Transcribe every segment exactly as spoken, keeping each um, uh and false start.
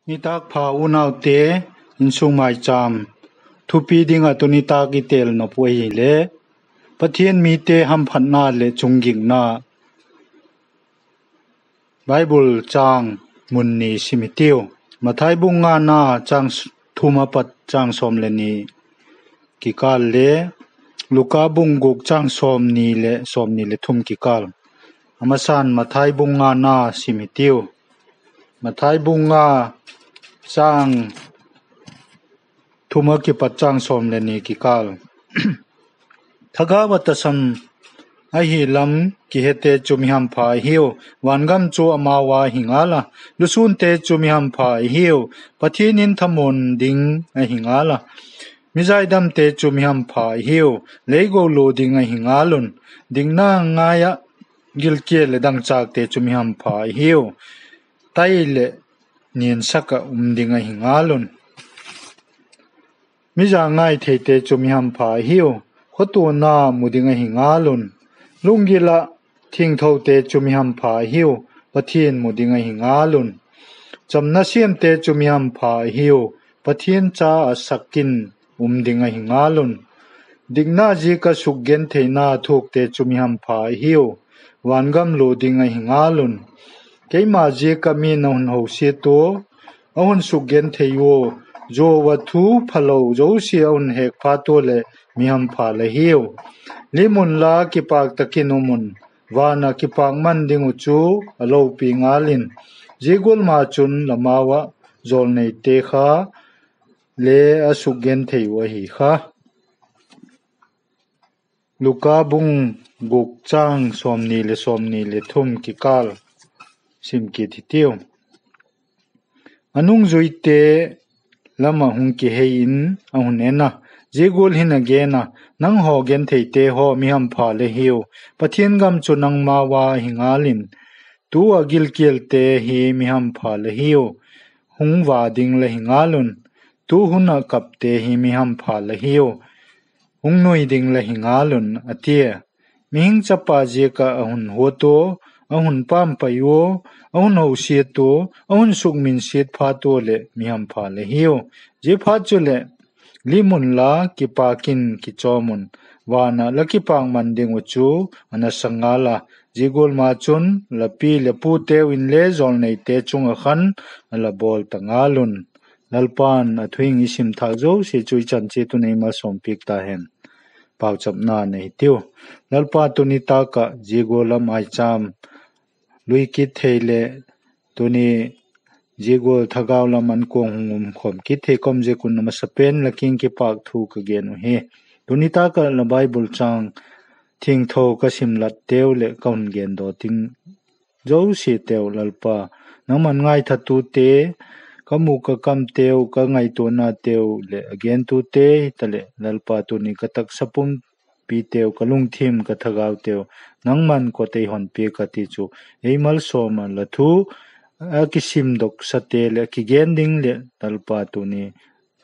Nitâk pha unaute, insung maichâm thupi ding ah tu nitâk i tel nop uh ahile, Pathian mite hamphatna leh chunggikna. Bible châng mun ni sim hitiu. Mathai bung ngana châng thum a pat châng sawm le ni kikâl le Luka bung guk châng sawmni leh sawmni le thum kikâl. A masa'n Mathai bung ngana sim hitiu. Mathai bung nga châng thum a kipat châng sawm le ni kikâl. Thagau ah tasam ahi lam kihete chu mi hampha ahiu, vangam chu amau a hi ngal a. Lusûnte chu mi hampha ahiu, Pathian in thamuan ding ahi ngal a. Mi zaidamte chu mi hampha ahiu, lei go lua ding ahi ngal un. Dikna ngai ah gilkial leh dangchâkte chu mi hampha ahiu, tai leh niansak ah um ding ahi ngal un. Mi zangai theite chu mi hampha ahiu, khawtuana mu ding ahi ngal un. Lunggil ah thiangthote chu mi hampha ahiu, Pathian mu ding ahi ngal un. Chamna siamte chu mi hampha ahiu, Pathian cha ah sak in um ding ahi ngal un. Dikna ziak ah sukgentheina thuakte chu mi hampha ahiu, vangam lua ding ahi ngal un. Keima ziak ah mi'n a hun hosiat ua, a hun sukgenthei ua, zuau ah thu phalo zosia a hun hek phat ua leh mi hampha la hiu. Lim unla kipâk tak in um un, van ah kipâkman ding uh chu a lopi ngal in. Zia gual ma chun la mau ah jawlneite kha le a sukgenthei uh ahi kha. Luka bung guk châng sawmni leh sawmni le thum kikâl sim kit hitiu. A nungzuite lam ah hung kihei in a hun en a, zia gual hin a gen a, Nanghaw gentheite haw, mi hampha la hiu, Pathian gam chu nangmau a hi ngal in. Tu ah gilkialte hi mi hampha la hiu, hung va ding la hi ngal un. Tu hun ah kapte hi mi hampha la hiu, hung nui ding la hi ngal un, a tia. Mihing Chapa ziak ah a hun huat ua, a hun pampai ua, a hun hosiat ua, a hun sukminsiat phat ua leh mi hampha la hiu. Ziaphat chuleh, lim unla kipâk in kichawm un, van ah la kipâkman ding uh chu a nasa ngal a. Zia gual ma chun la pi leh puteu inle jawlneite chung ah khan a la bawl ta ngal un. Lalpa'n a thu hing i sim thâk zosia chu i chan chiat un ei malsawmpiak ta hen. Pauchapna nei hitiu. Lalpa, tuni tâk ah zia gual lam ah i cham lui kit thei leh, tuni zia gual thagau lam an kuang hung um khawm kit thei kawm ziak un a masapen la kiang kipâk thu ka gen uhi. Tuni tâk ah la Bible châng thiangtho ka sim latteu leh ka hun gen daw ding zosiateu Lalpa, nangma'n ngaithatute, ka mu ka kamteu, ka ngaituanateu leh a gentute hitaleh Lalpa, tuni ka taksa pumpiteu, ka lungthim ka thagauteu nangma'n kot ei hon piak a ti chu ei malsawm ah, la thu a kisimdoksate leh a kigen ding leh Lalpa, tuni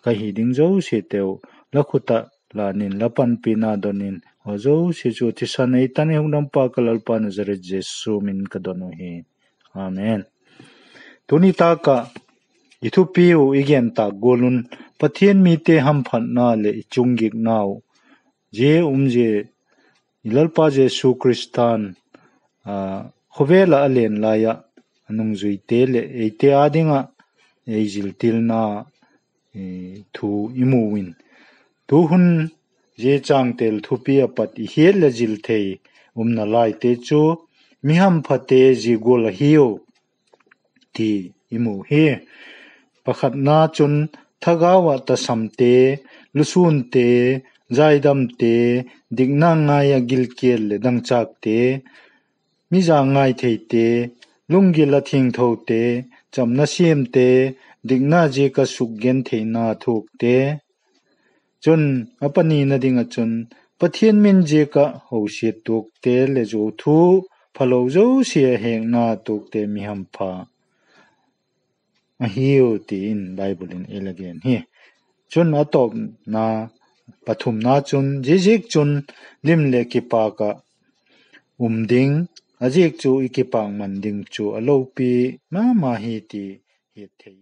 ka hi ding zosiateu la khut ah lân in, la panpina don in, haw zosia chu thisan ei tan ei hukdampa ka Lalpa Nazareth Jesu min ka don uhi. Amen. Tuni tâk ah i thupi uh i gen tâk gual un, Pathian mite hamphatna leh i chunggiknau, zia um zia i Lalpa Jesu Khrista'n khawvel ah a len lai ah a nungzuite leh eite â ding ah ei ziltilna thu i mu in, tuhun zia chângtel thupi ah pat i hiat leh zil thei umna laite chu, mi hamphate zia gual ahiu ti i mu hi. Pakhatna chun, thagau ah tasamte, lusûnte, zaidamte, dikna ngai ah gilkial leh dangchâkte, mi zangai theite, lunggil ah thiangthote, chamna siamte, dikna ziak ah sukgentheina thuakte, chun a panina ding ah chun, Pathian min ziak ah hosiat tuakte leh zuau thu phalo zosia hekna tuakte mi hampha ahiu ti in Bible in ei la gen hi. Chun a tawpna, pathumna chun, ziaziakchun lim leh kipâk ah um ding, a ziak chu i kipâkman ding chu a lopi ma ma hi ti hiat thei